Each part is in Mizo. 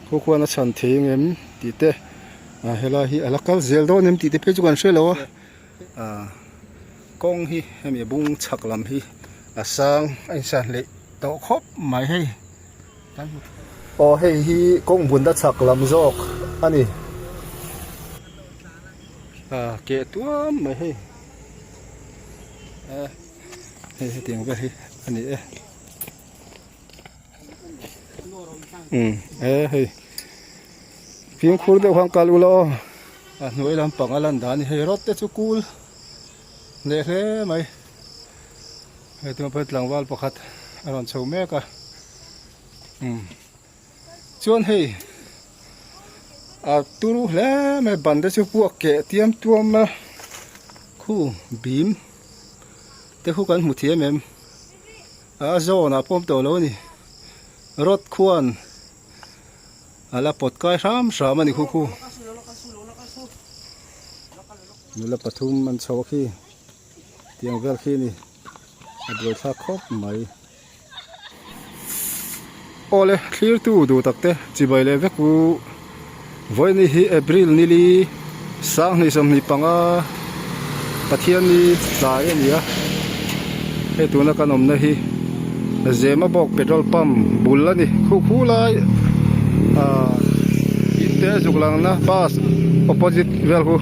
Khu khuan a chhan thei ang em tih te ah helai hi a la kal zel dawn em tih te phei chu kan hre lo a ah kawng hi hemi a bung chhak lam hi a sang a insan hleih tawh khawp mai hei aw hei hi kawng bunna chhak lam zawk a ni ah keh tuam mai hei eh hei hetiang vel hi a ni e. Umm e hei fimkhur deuh khan kal ula aw a hnuai lampang a lan dan a ni hei rawt te chu kul leh hle mai hei tunah pawh tlangval pakhat a rawn chho mek a umm chuan hei a turu hle mai ban te chu puak keh tiam tuam a khu bim te khu kan hmu thiam em. A zawnah pawm tawh lo a ni. Rod khuan a la pawt kai hram hram a ni khu khu. Nula pathum an chho a khi tiang vel khi a ni. A buaithlak khawp mai. Awle thlirtu duh tak te chibai leh vek u. Vawiini hi April nili sanghnih 25 Pathianni tlai a ni a, hei tuna kan awmna hi Zemabawk petrol pump bul a ni khu khu lai ah in te zuk langna bus opposite vel khu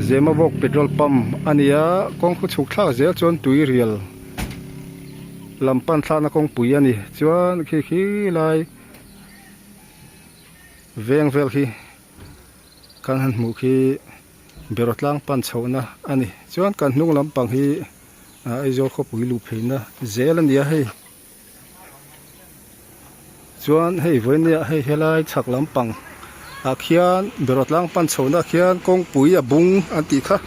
Zemabawk petrol pump a ni a kawng khu chhuk thlak zel chuan tui rial lam pan thlakna kawngpui a ni chuan khi khi lai. Veng vel khi kan han hmuh khi beraw tlang pan chhohna a ni. Chuan kan hnung lampang hi Aizawl khawpui luh pheina zel a ni a hei. Chuan hei vawinia hei helai chhak lampang ah khian beraw tlang pan chhohna ah khian kawngpui a bung an tih kha.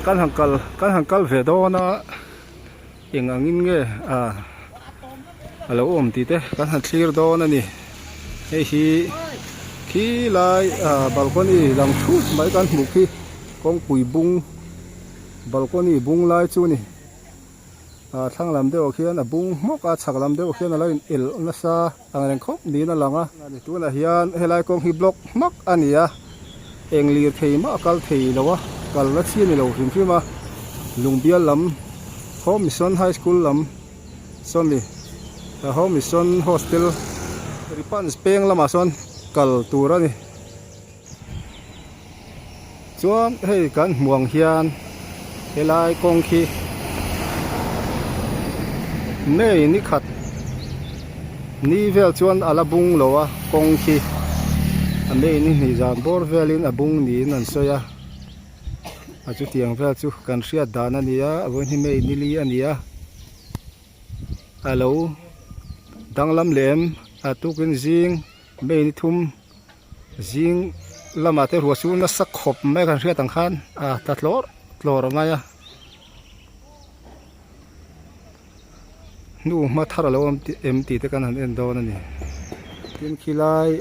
Kan han kal kan han kal ve dawn a. Eng angin nge ah a lo awm tih te kan han thlir dawn a ni. Hei hi khi lai ah balcony lang thut mai kan hmuh khi kawngpui bung balcony bung lai chu a ni. Ah thlang lam deuh ah khian a bung hmawk a chhak lam deuh ah khian a lo in elh nasa ang reng khawp niin a lang a. Tunah hian helai kawng hi block hmak a ni a, eng lirthei mah a kal thei lo a, kalna chi a ni lo hrim hrim a, Lungbial lam Home Mission High School lam sawmi Home Mission Hostel Ripans peng lamah sawn kal tur a ni. Chuan hei kan hmuh ang hian helai kawng khi May ni khat ni vel chuan a la bung lo a kawng khi a May ni hnih zan bawr velin a bung niin an sawi a a chutiang vel chu kan hriat dan a ni a a vawiin hi May ni li a ni a a lo danglam lem a tukin zing May ni thum. Zing lamah te ruah chu nasa khawp mai a kan hriat ang khan a tla tlawr tlawr mai a hnu hma thar alo awm em tih te kan han en dawn a ni tin khilai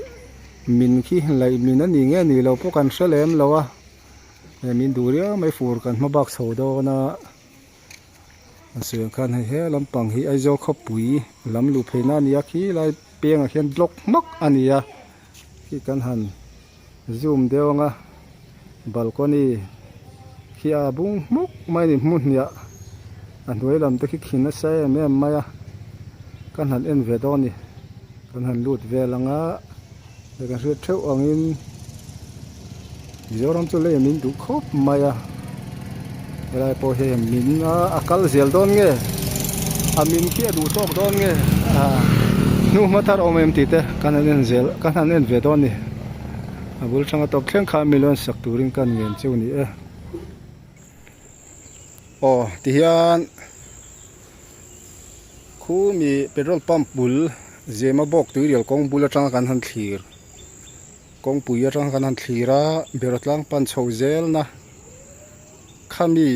min khi laih min a ni nge ni lo pawh kan hre lem lo a he min duh riau mai fur kan hma bak chho dawn a a sawi ang khan hei he lampang hi Aizawl khawpui lam luh phei na a ni a khilai pengah khian block hmak a ni a khi kan han zoom deuh ang a balcony khi a bung hmuk mai a ni hmun hniah a hnuai lam te khi khi nasa em em mai a kan han en ve dawn a ni kan han lut vel ang a hei kan hriat theuh angin Mizoram chu lei min duh khawp mai a helai pawh hian min a kal zel dawn nge a min khi a duh tawk dawn nge ah hnu hma thar awm em tih te kan han en zel kan han en ve dawn a ni a bul tanga tawp thleng khan mi lawn sak turin kan ngen chu a ni e aw tihian khu mi petrol pump bul zema bawk tuirial kawng bul atanga kan han thlir. Kawngpui atang khan han thlir a, bera tlang pan chho zel na khami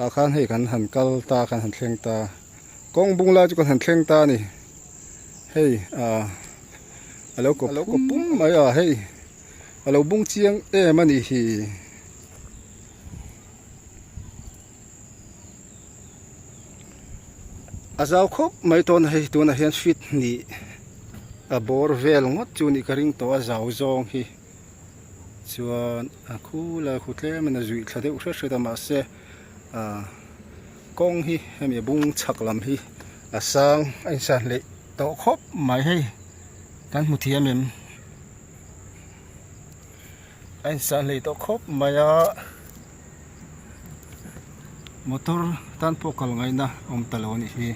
ah khan hei kan han kal ta kan han thleng ta kawng bung lai chu kan han thleng ta a ni hei ah a lo kaw pum mai a hei a lo bung chiang em a nih hi. A zau khawp mai tawn a hei tunah hian feet hnih. A bawr vel ngawt chu nih ka ring tawh a zau zawng hi chuan a khu lai khu tlem in a zuih thla deuh hret hret a mahse ah kawng hi hemi a bung chhak lam hi a sang a insan hleih tawh khawp mai hei kan hmu thiam em a insan hleih tawh khawp mai a motor tan pawh kal ngaihna awm ta lo a nih hi.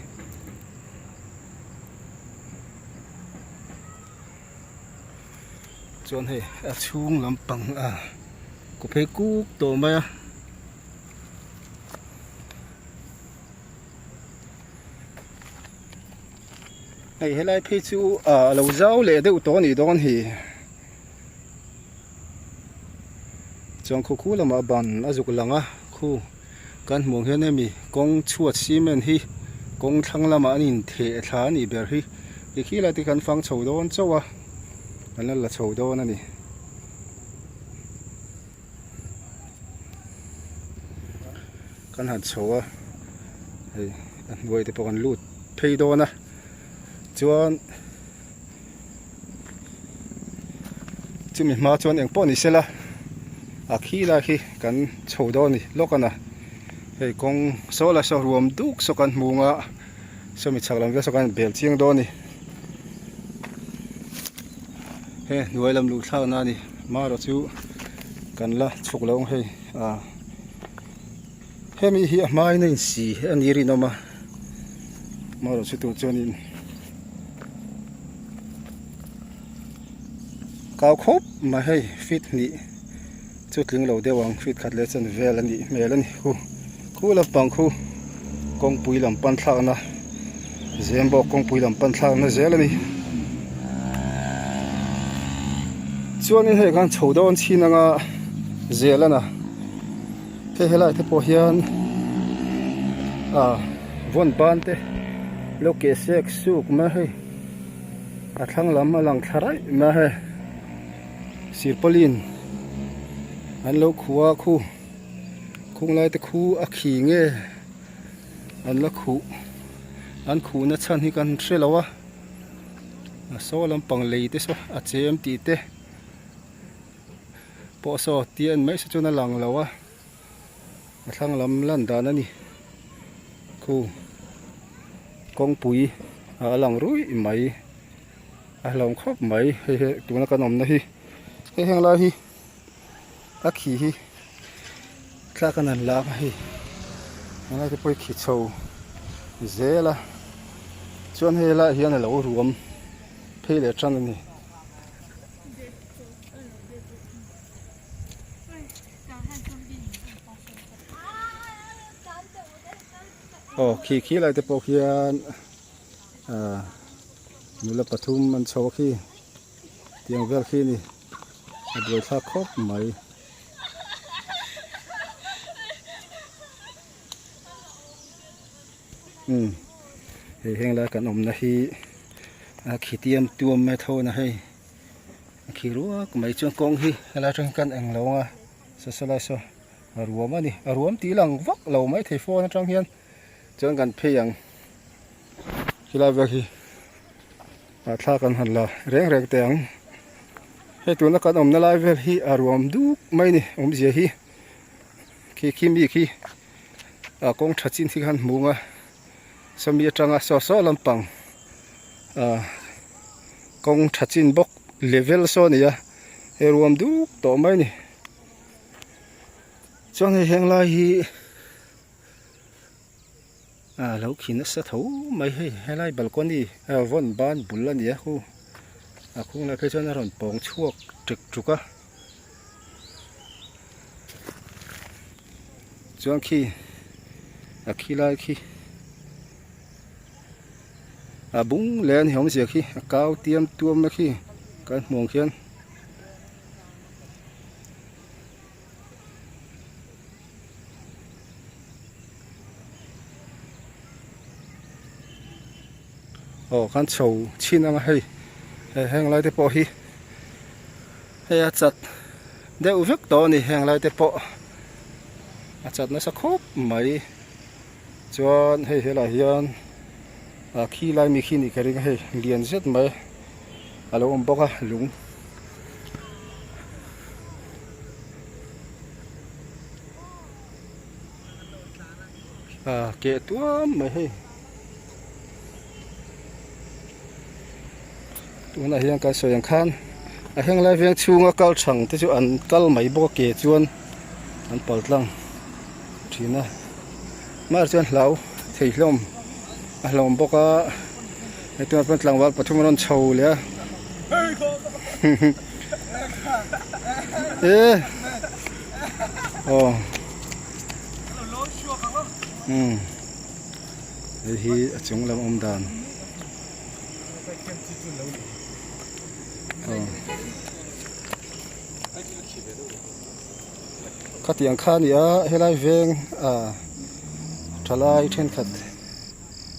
Chuan hei a chhung lampang a kaw phei kuk tawh mai a. Hei helai phei chu ah a lo zau leh deuh tawh a nih dawn hi. Chuan khu khu lamah ban a zuk lang a khu kan hmuh ang hian hemi kawng chhuat cement hi kawng thlang lamah an intheh thla a nih ber hi ti khi lai te khan fang chho dawn chauh a an la la chho dawn a ni. Kan han chho a hei a hnuai te pawh kan lut phei dawn a chuan chumi hma chuan eng pawh ni sela a khi lai khi kan chho dawn a ni lawk a na hei kawng saw la saw ruam duk saw kan hmu ang a sawmi chhak lam vel saw kan bel chiang dawn a ni he hnuai lam luh thlak na a ni marawh chu kan la chhuk lo ang hei ah. Hemi hi a hmain a insi a ni rinawm a amaherawh chu tur chuanin kau khawp mai hei feet hnih chu tling lo deuh ang feet khat leh chen vel a nih hmel a ni khu khu lampang khu kawngpui lam pan thlakna zem bawk kawngpui lam pan thlakna zel a ni chuanin hei khan chho dawn chhin anga zel a na. Hei helai te pawh hian ah vawn ban te lo keh sek suk mai a hei a thlang lam a lang thla raih mai a hei silpauline an lo khuh a khu khung lai te khu a khi nge an la khuh an khuh na chhan hi kan hre lo a a saw lampang lei te saw a chem tih te. Pawh saw tih en mai se chuan a lang lo a a thlang lam lan dan a ni khu kawngpui a lang ruih mai a hlauhawm khawp mai hei hi tuna kan awmna hi hei heng lai hi a khi hi tlak a nan lak a hei helai te pawh hi khi chho zel a chuan hei lai hian a lo ruam phei leh tan a ni. Aw khi khi lai te pawh khian ah nula pathum an chho a khi tiang vel khi a ni a buaithlak khawp mai. Umm hei heng lai kan awmna hi a khitiam tuam mai tho na hei. A khi ruak mai chuan kawng hi helai atang hian kan eng lo ang a saw saw lai saw a ruam a ni a ruam tih lang vak lo mai thei phone atang hian chuan kan phei ang helai vel hi ah thla kan han la reng reng teh ang hei tuna kan awmna lai vel hi a ruam duk mai a ni awmzia hi khi khi mi khi ah kawng tha chin hi khan hmu ang a sawmi atanga saw saw lampang ah kawng tha chin bawk level saw a ni a he ruam duk tawh mai a ni chuan hei heng lai hi ah lo khi nasa tho mai hei helai balcony ah vawn ban bul a ni a khu a khung lai phei chuan a rawn pawng chhuak ṭek ṭuk a chuan khi a khi lai khi. A bung leh a ni awmzia khi a kau tiam tuam na khi kan hmuh ang khian aw kan chho chhin ang a hei heng lai te pawh hi hei a chat deuh vek tawh a ni heng lai te pawh a chat nasa khawp mai. Chuan hei helaiah hian ah khi lai mi khi nih ka ring a hei lian zet mai. A lo awm bawk a lung. Ah keh tuam mai hei. Tunah hian kan sawi ang khan a heng lai veng chhunga kal thang te chu an kal mai bawk a ke chuan an pal tlang thin a mahse chuan hlau thei hlawm a hlawm bawk a hei tunah chuan tlangval pathum a rawn chho leh a e aw umm. Hei hi a chung lam awm dan aw khatiang kha a ni a helai veng ah thalai thenkhat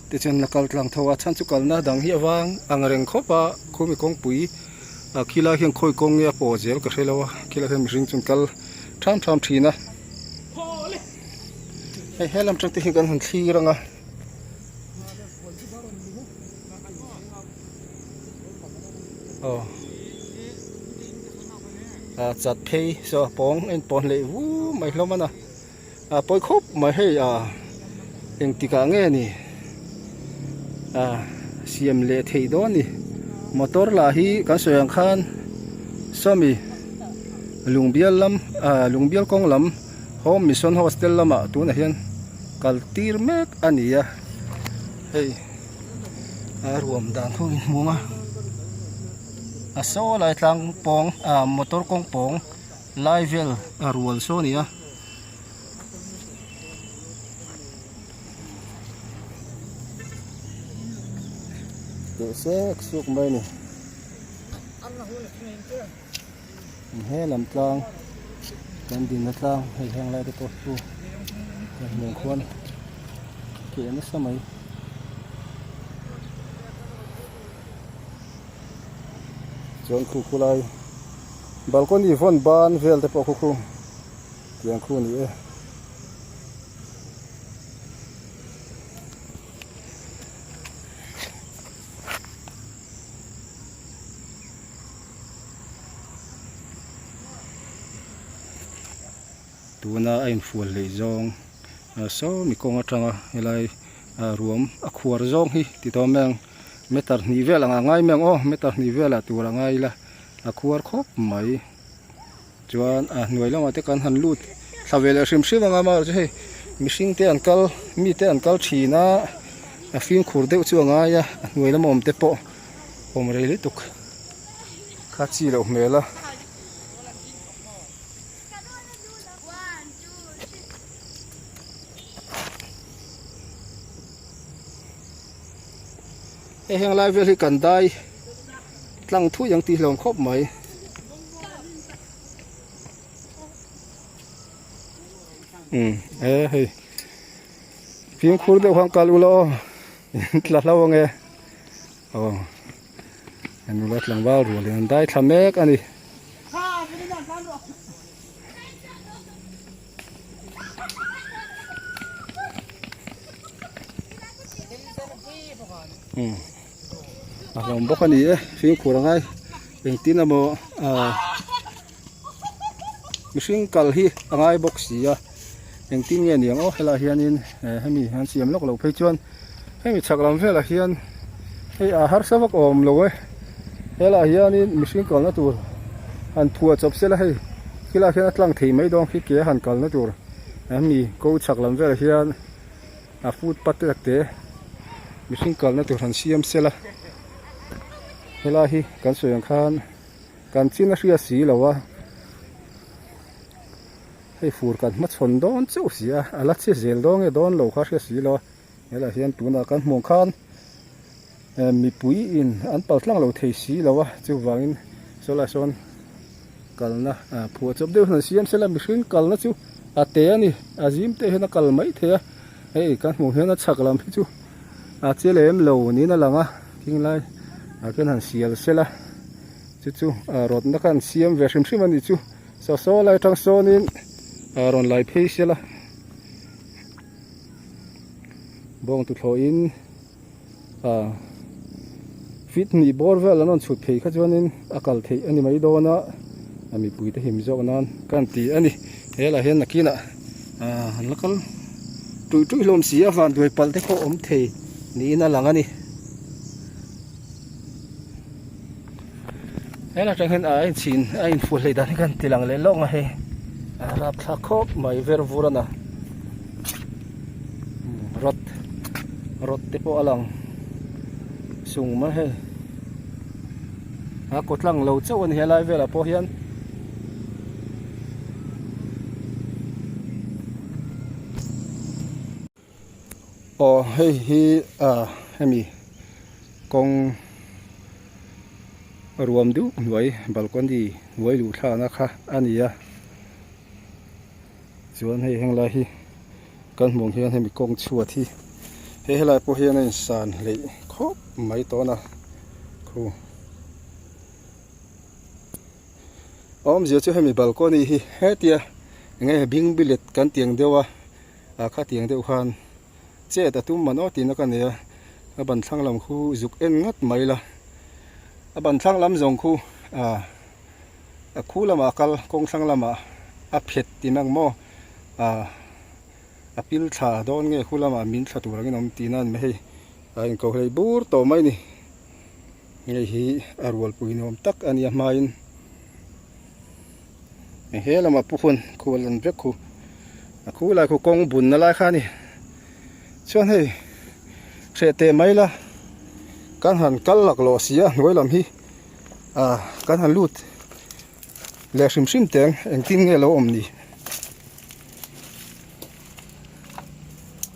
te chuan la kal tlang tho a chhan chu kalna dang hi avang ang reng khawp a khumi kawngpui ah khilai hian khawi kawng nge a pawh zel ka hre lo a khilai hian mihring chu an kal tham tham thin a. Hei he lam tang te hi kan han thlir ang a. Aw a chat phei saw a pawng a inpawn leh vu mai hlawm a na a pawi khawp mai hei a engtikah nge ni a siam leh theih dawn ni motor lah hi kan sawi ang khan sawmi lungbial lam ah lungbial kawng lam. Home Mission Hostel lamah tunah hian kal tir mek a ni a, hei a ruam dan ho in hmung a, a saw lai tlang pawng ah motor kawng pawng lai vel a rual saw a ni a. Teh sek suk mai a ni. He lam tlang kan dinna tlang hei heng lai te pawh chu kan hmuh khuan keh nasa mai. Chuan khu khu lai balcony vawn ban vel te pawh khu khu tiang khu a ni e. Tuna a infual leh zawng sawmi kawng atanga helai ruam a khuar zawng hi ti tawh mai ang meter hnih vel ang a ngai mai ang aw meter hnih velah tur a ngai ila a khuar khawp mai chuan a hnuai lamah te kan han lut thla ve leh hrim hrim ang a amaherawhchu hei mihring te an kal mite an kal thin a a fimkhur deuh chu a ngai a a hnuai lama awm te pawh. Awm rei lutuk kha chi loh hmel a. Hei heng lai vel hi kan dai tlang thui ang tih hlawm khawp mai. Umm e hei fimkhur deuh khan kal ula aw tla hlau ange. Aw he nula tlangval rual in an dai thla mek a ni. Umm a hlawm bawk a ni e fimkhur a ngai engtin emaw ah mihring kal hi a ngai bawk si a engtin nge ni ang aw helaiah hianin hemi an siam lawk loh phei chuan. Hemi chhak lam velah hian hei a harsa vak awm lo e helaiah hianin mihring kalna tur han phuah chawp sela hei khilaiah khian a tlang thei mai dawn khi ke a han kalna tur hemi ko chhak lam velah hian a footpath te tak te mihring kalna tur han siam sela helai hi kan sawi ang khan kan chin a hria si lo a. Hei fur kan hmachhawn dawn chauh si a, a la che zel dawn nge dawn lo kha hria si lo a, helaiah hian tunah kan hmuh ang khan mipui in an pal tlang lo thei si lo a, chuvangin sawlaiah sawn kalna phuah chawp deuh hian an siam sela mihring kalna chu a te a ni, a zim te hian a kal mai thei a, hei kan hmuh hian a chhak lam hi chu a che lem lo niin a lang a, khinglai ah khian han sial sela chu chu rawtna kha an siam ve hrim hrim a nih chu. Saw saw lai atang sawnin ah rawn lai phei sela bawng tuthlawhin ah. Feet hnih bawr vel an rawn chhut phei kha chuanin a kal theih a ni mai dawn a, a mipuite him zawk nan ka han ti a ni. Helah hian nakinah ahh an la kal tuih tuih hlawm si a, vanduai palh te pawh awm thei niin a lang a ni. Helai atang hian a inchhin a infuh hlei dan hi ka han ti lang leh lawk a hei a rapthlak khawp mai ver vur a na rod rod te pawh a lang sung mai hei a kaw tlang lo chauh a ni helai velah pawh hian. Aw hei hi ah hemi kawng ruam deuh hnuai balcony hnuai luh thlakna kha a ni a chuan hei henglai hi kan hmuh ang hian hemi kawng chhuat hi he helai pawh hian a insan hleih khawp mai tawn a khu a awmzia chu hemi balcony hi hetia enge bing bilet kan tih ang deuh a. ah khatiang deuh khan chet a tum man aw tihna ka nei a a ban thlang lam khu zuk en ngat mai la a ban thlang lam zawng khu ah a khu lamah a kal kawng thlang lamah a phet tih ang maw ah a pil thla dawn nge khu lamah min thla tur angin a awm tihna a ni mai hei a inko hlei bur tawh mai a ni hei hi a rualpui nuam tak a ni a hmain. He lamah pawh khuan khual an vek khu a khu lai khu kawng bunna lai kha a ni chuan hei hreh teh mai la kan han kal lak lawh si a hnuai lam hi ah kan han lut leh hrim hrim teng engtin nge lo awm ni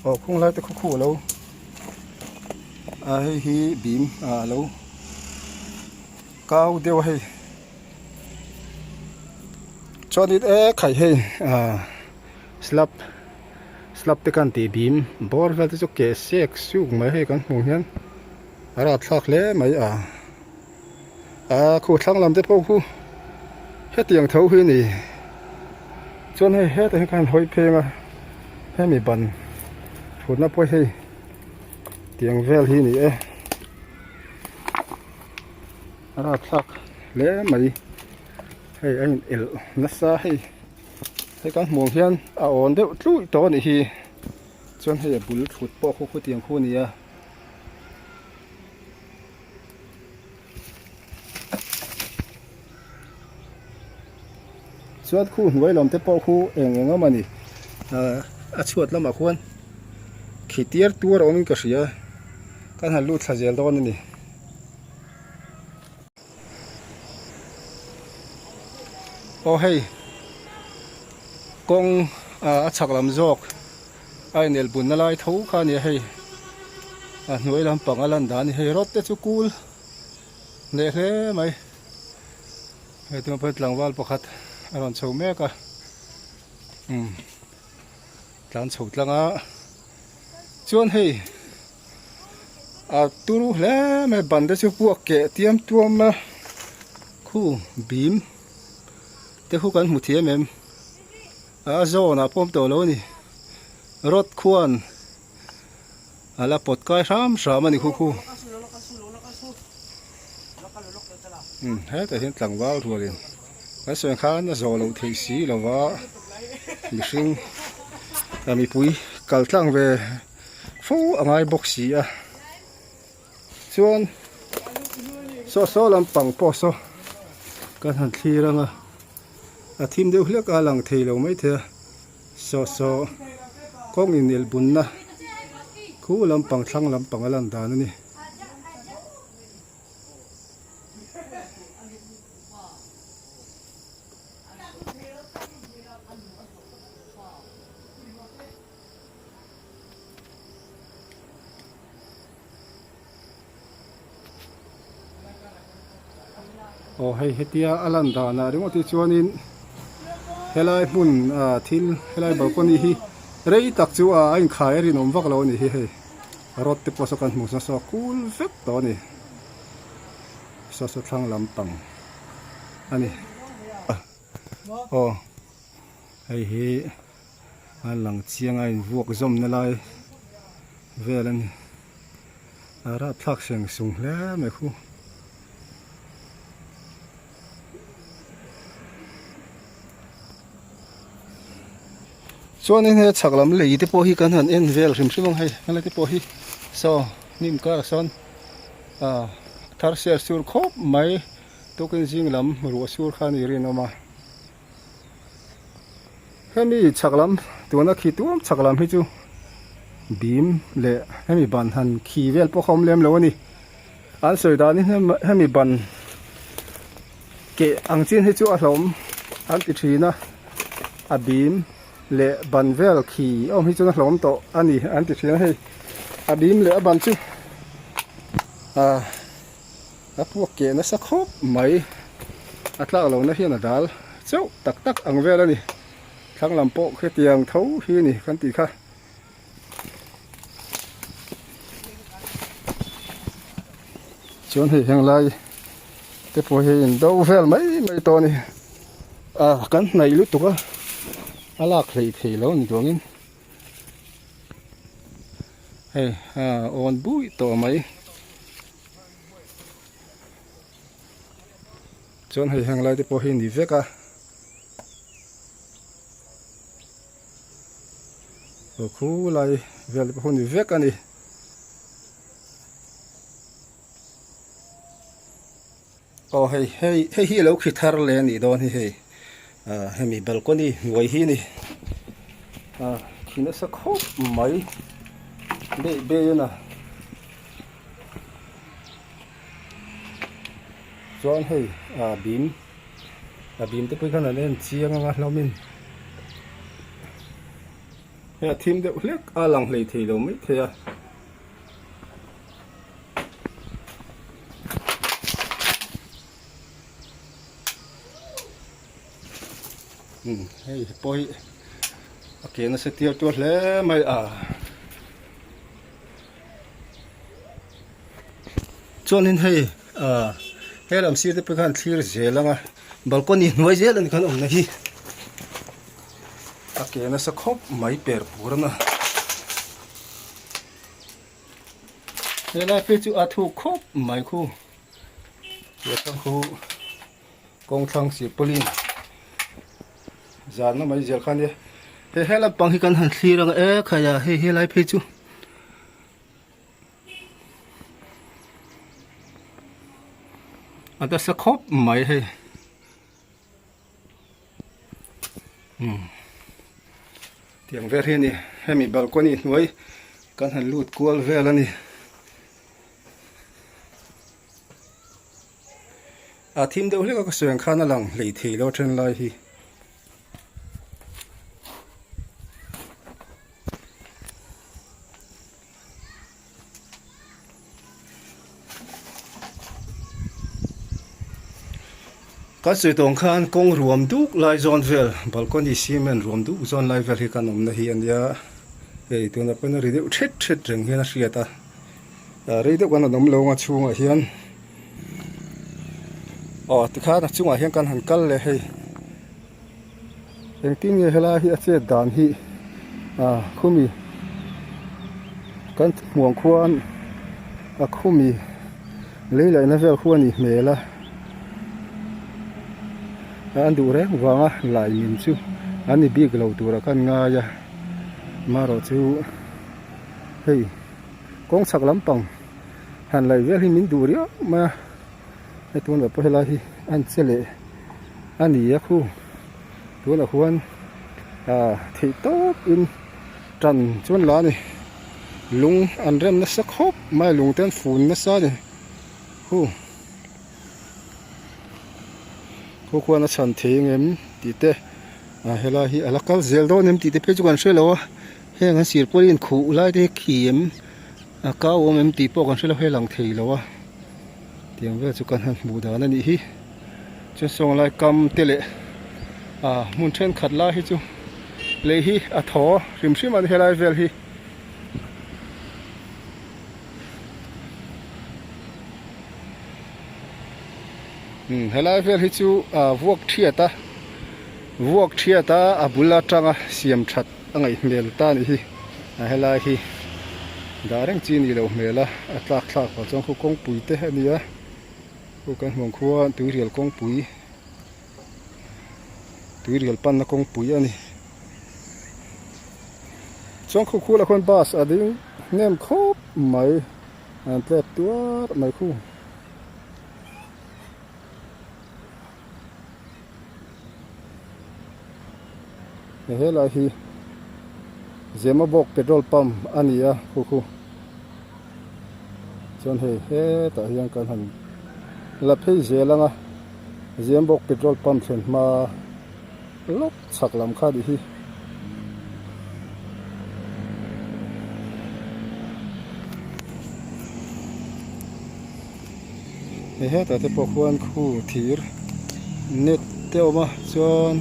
aw khung lai te khu khu a lo a hei hi bim ah a lo kau deuh a hei. Chuanin e khai hei ah slab slab te khan tih bim bawr vel te chu keh sek suk mai hei kan hmuh hian a rapthlak hle mai a ah khu thlang lam te pawh khu hetiang tho hi a ni chuan hei hetah hian khan hawi pheng a hemi ban thutna pawh hei tiang vel hi a ni e. A rapthlak hle mai hei a in elh nasa hei hei kan hmuh ang hian a awn deuh tluih tawh a nih hi chuan hei a bul thut pawh khu khutiang khu a ni a. Chuan khu hnuai lam te pawh khu eng eng awm a ni ah a chhuat lamah khuan khi tiar tuar a awmin ka hria kan han lut thla zel dawn a ni. Aw hei kawng ah a chhak lam zawk a inel bunna lai tho kha a ni a hei a hnuai lampang a lan dan a ni hei rod te chu kul leh hle mai hei tunah pawh tlangval pakhat a rawn chho mek a umm tlan chho tlang a chuan hei. A turu hle mai ban te chu puak keh tiam tuam a khu bim te khu kan hmu thiam em a zawn ah pawh awm tawh lo a ni rod khuan a la pawt kai hram hram a ni khu khu umm hetah hian tlangval rualin kan sawi ang khan a zawh loh theih si lova mihring mipui kal tlang ve. Fo a ngai bawk si a chuan saw saw lampang pawh saw kan han thlir ang a a thim deuh hlek a lang thei lo maithei a saw saw kawng inelh bunna khu lampang thlang lampang a lan dan a ni. Aw hei hetia a lan danah ringawt hi chuanin helai hmun ah thil helai balcony hi rei tak chu a inkhai a rinawm vak lo a ni hi hei rod te pawh saw kan hmu nasa a kul vek tawh a ni saw saw thlang lampang a ni aw hei hi. A lang chiang a invuak zawmna lai vel a ni a rapthlak seng sung hle mai khu. Chuanin he chhak lam lei te pawh hi kan han en vel hrim hrim ang hei helai te pawh hi saw hnim karah sawn ah thar ser sur khawp mai tukin zing lam ruah sur kha a ni rinawm a. Hemi chhak lam tuna khi tuam chhak lam hi chu bim leh hemi ban han khi vel pawh kha awm lem lo a ni. An sawi danin hemi ban keh ang chin hi chu a hlawm an ti thin a, a bim leh ban vel khi a awm hi chuan a hlawm tawh a ni an ti thin a hei a bim leh a ban chu ah a puak keh nasa khawp mai a tlak lohna hian a dal chauh tak tak ang vel a ni thlang lam pawh hetiang tho hi a ni kan tih kha. Chuan hei heng lai te pawh hi in do vel mai mai tawh a ni ah kan hnaih lutuk a a lak hleih thei lo ni duangin hei a awn bui tawh mai chuan hei heng lai te pawh hi ni vek a. Aw khulai vel pawh ni vek a ni. Aw hei hei hei hi alo khi thar leh a nih dawn hi hei ah hemi balcony hnuai hi a ni ah khi nasa khawp mai beh beh a na chuan hei ah bim a bim te pawh khan an en chiang anga hlawmin hei a thim deuh hlek a lang hlei thei lo mai thei a. Um hei pawh hi a ke nasa tir tur hle mai a. Chuanin hei ah he lam sir te pawh khan thlir zel ang a balcony hnuai zel a ni khan awmna hi a ke nasa khawp mai per pur a na helai phei chu a thuk khawp mai khu khu kawng thlang silpauline Zanna mai zel kha ania. He he lampang hi kan han thlir ang e khaia hei helai phei chu. A nasa khawp mai hei. Hmm. Tiang vel hi ani hemi balcony hnuai kan han lut kual vel ani. A thim deuh hlek a ka sawi ang khan a lang hlei thei lo a then lai hi. Kan sawi tawng khan kawng ruam duk lai zawn vel balcony cement ruam duk zawn lai vel hi kan awmna hi a nia hei tunah pawhin a ri deuh thet thet reng hian a hriat a. Rei deuh kan han awm lo ang a chhungah hian aw tikhan a chungah hian kan han kal leh hei engtin nge helai hi a chet dan hi ah khumi kan hmuang khuan a khumi lei laihna vel khu a nih hmel a an duh reng vanga lai min chu an ni bik lo turah khan ngai a marawh chu hei. Kawng chhak lampang han laih vel hi min duh riau mai a, hei tunah pawh helai hi a in che leh a ni a khu tunah khuan ah theih tawp in tan chuan la a ni lung an rem nasa khawp mai a lung te an fun nasa a ni khu khu khuan a chhan thei ang em tih te ah helai hi a la kal zel dawn em tih te phei chu kan hre lo a. Heng an sir pawhin khuh lai te hi khi em a kau awm em tih pawh kan hre lo hei lang thei lo a tiang vel chu kan han hmuh dan a nih hi chuan sawn lai kam te leh ah hmun thenkhat lai hi chu lei hi a thaw hrim hrim a ni helai vel hi. Umm helai vel hi chu ah vuak thiat a vuak thiat a a bul atanga siam that a ngaih hmel ta a nih hi a helai hi dah reng chi a nih loh hmel a a tlak thlak vang chuan khu kawngpui te a ni a khu kan hmuh ang khuan tuirial kawngpui tuirial panna kawngpui a ni. Chuan khu khulah khuan bus a ding hnem khawp mai an tlep tuar mai khu. Helai hi Zemabawk petrol pump a ni a khu khu chuan hei hetah hian kan han la phei zel ang a Zemabawk petrol pump thlen hma lawk chhak lam kha nih hi. Hei hetah te pawh khuan khu thir net te a awm a chuan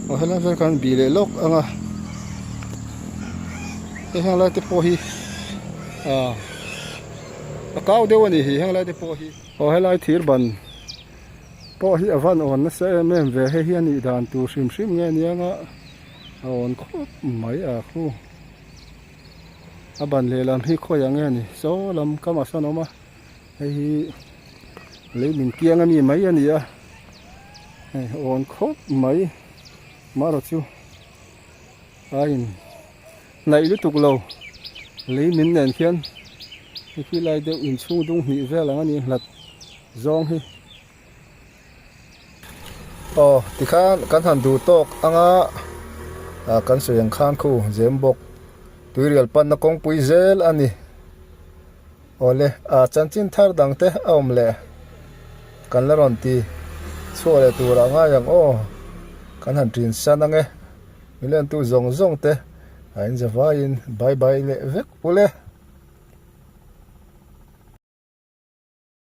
aw helai vel khan bih leh lawk ang a hei heng lai te pawh hi ah a kau deuh a ni hi heng lai te pawh hi aw helai thir ban pawh hi a van awn nasa em em ve hei hi a nih dan tur hrim hrim nge aniang a a awn khawp mai a khu. A ban lehlam hi khawiah nge ni saw lam kam ah sawn a awm a hei hi lei min kiang ami mai a ni a hei awn khawp mai marawh chu a in hnaih lutuk lo lei min nen khian hei khi lai deuh inchhung dung hnih vel ang a ni hlat zawng hi. Aw tikhan kan han duh tawk anga ah kan sawi ang khan khu zem bawk tuirial panna kawngpui zel a ni awle ah chanchin thar dang te a awm leh kan la rawn ti chhuah leh tur ah ngai ang aw kan han ṭin san ang e mi lentu zawng zawng te a in za vaiin bye bye leh vek ule.